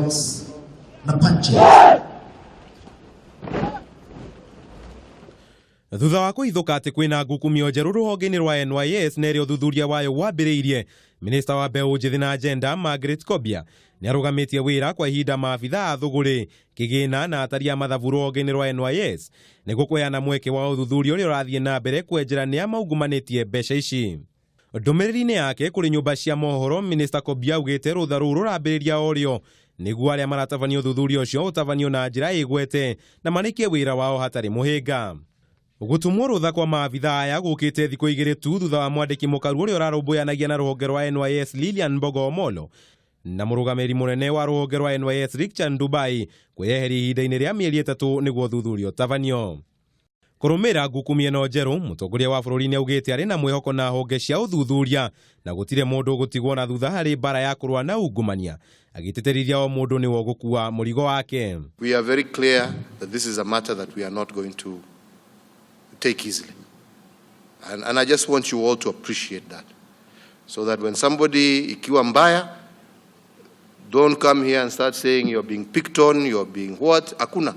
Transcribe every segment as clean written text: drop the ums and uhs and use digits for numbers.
Dialogues na Panchayat. Thutha wa kũhithũka atĩ kwĩna ngukumio njerũ rũhonge-inĩ rwa NYS na ĩrĩa ũthuthuria wayo wambĩrĩirie, minista wa mbeũ njĩthĩ na agenda Margaret Kobia nĩ arũgamĩtie wĩra kwa ihinda maabitha a thũgũrĩ, kĩgĩna na atari a mathabu rũhonge-inĩ rwa NYS nĩguo kũheana mweke wa ũthuthuria ũrĩa ũrathiĩ na mbere kwenjera nĩa maungumanĩtie mbeca ici. Ndũmĩrĩri-inĩ yake kũrĩ nyũmba cia mohoro, minista Kobia augĩte rũtha rũu rũrambĩrĩria o rĩo nĩguo arĩa maratabania ũthuthuria ũcio ũtabanio na njĩra ĩgwete na marĩkie wĩra wao hatarĩ mũhĩnga. Gũtũmwo rũtha kwa maabitha aya gũkĩte thikũ igĩrĩ tu thutha wa mwandĩki mũkaru ũrĩa ũrarũmbũyanagia na rũhonge rwa NYS Lilian Mbogo Omolo na mũrũgamĩrĩri mũnene wa rũhonge rwa NYS Richard Ndubai kwĩyeheria ihinda-inĩ rĩa mĩeri 3 nĩguo ũthuthuria ũtabanio. Kũrũmĩrĩra ngukumio ĩno njerũ, mũtongoria wa bũrũri nĩaugĩte arĩ na mwĩhoko na honge cia ũthuthuria na gũtirĩ mũndũ ũgũtigwo na thutha harĩ mbara ya kũrũa na ungumania, agĩtĩtĩrithia o mũndũ nĩwe ũgũkua mũrigo wake. We are very clear that this is a matter that we are not going to take easily. And I just want you all to appreciate that. So that when somebody ikiwa mbaya, don't come here and start saying you're being picked on, you're being what. Hakuna.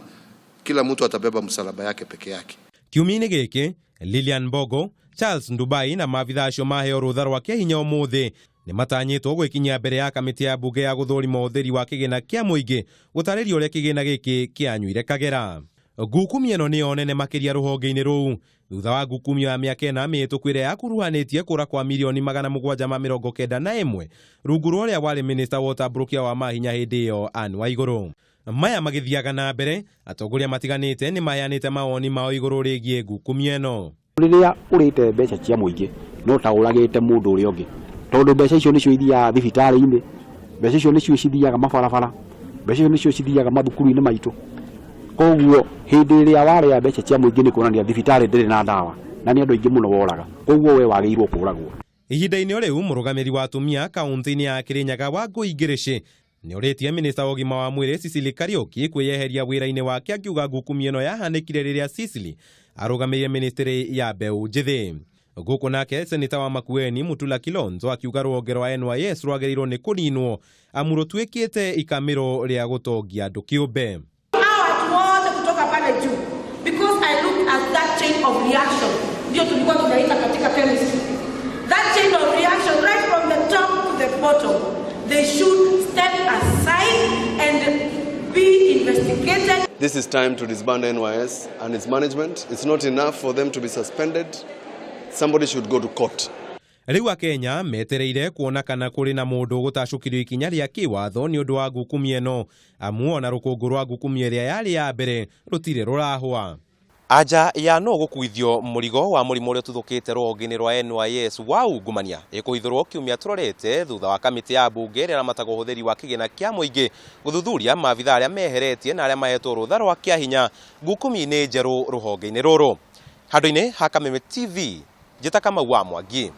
Kila mtu atabeba msalaba yake peke yake. Kiumia-inĩ gĩkĩ, Lilian Mbogo, Charles Ndubai na maabitha acio maheo rũtha rwa kĩahinya ũmũthĩ nĩ matanyĩtwo gwĩkinyia mbere ya kamĩtĩ ya mbunge ya gũthũrima ũtheri wa kĩgĩna kĩa mũingĩ gũtarĩria ũrĩa kĩgĩna gĩkĩ kĩanyuire kagera. Ngukumio ĩno nĩyo nene makĩria rũhonge-inĩ rũu thutha wa ngukumio ya mĩaka 4 mĩhĩtũku ĩrĩa yakuruhanĩtie kũra kwa mirioni 791 rungu rwa ũrĩa warĩ minista wa ũtambũrũkia wa mahinya hĩndĩ ĩyo Anne Waigũrũ. Maya magĩthiaga na mbere, atongoria matiganĩte nĩ maheanĩte mawoni mao igũrũ rĩgiĩ ngukumio ĩno. Rĩrĩa ũrĩte mbeca cia mũingĩ no ta ũragĩte mũndũ ũrĩa ũngĩ, tondũ mbeca icio nĩcio ithiaga thibitarĩ-inĩ, mbeca icio nĩcio cithiaga mabarabara, mbeca icio nĩcio cithiaga mathukuru-inĩ maitũ. Koguo hĩndĩ ĩrĩa warĩa mbeca cia mũingĩ nĩ kuonania thibitarĩ ndĩrĩ na ndawa na nĩ andũ aingĩ mũno woraga, koguo we wagĩrĩirwo kũragwo. Ihinda-inĩ o rĩu, mũrũgamĩrĩri wa atumia kaunti-inĩ ya Kirinyaga Wangũi Ngĩrĩcĩ nĩorĩtie minista wa ũgima wa mwĩrĩ Sicily Kariũki kwĩyeheria wĩra-inĩ wake akiuga ngukumio ĩno yahanĩkire rĩrĩa Sicily arũgamĩrĩire ministry ya mbeũ njĩthĩ. Gũkũ nake seneta wa Makueni Mutula Kilonzo akiuga rũhonge rwa NYS rwagĩrĩirwo nĩ kũninwo amu rũtuĩkĩte ikamĩro rĩa gũtongia andũ kĩũmbe. Hawa watu wote kutoka pale juu, because I look at that chain of reaction, ndio tulikuwa tunaita katika chemistry. That chain of reaction right from the top to the bottom, they should step aside and be investigated. This is time to disband NYS and its management. It's not enough for them to be suspended. Somebody should go to court. Rĩu Akenya metereire kuona kana kũrĩ na mũndũ ũgũtacũkĩrio ikinya rĩa kĩwatho nĩ ũndũ wa ngukumio ĩno, amu ona rũkũngũ rwa ngukumio ĩrĩa yarĩ ya mbere rũtirĩ rũrahwa. Anja ya no gũkuithio mũrigo wa mũrimũ ũrĩa ũtuthũkĩte rũhonge-inĩ rwa NYS wa ungumania ĩkũhithũrwo kiumia tũrorete thutha wa kamĩtĩ ya mbunge ĩrĩa ĩramataga ũhũthĩri wa kĩgĩna kĩa mũingĩ gũthuthuria maabitha arĩa meheretie na arĩa mahetwo rũtha rwa kĩahinya ngukumi-inĩ njerũ rũhonge-inĩ rũrũ. Handũ-inĩ ha Kameme TV, njĩta Kamau wa Mwangi.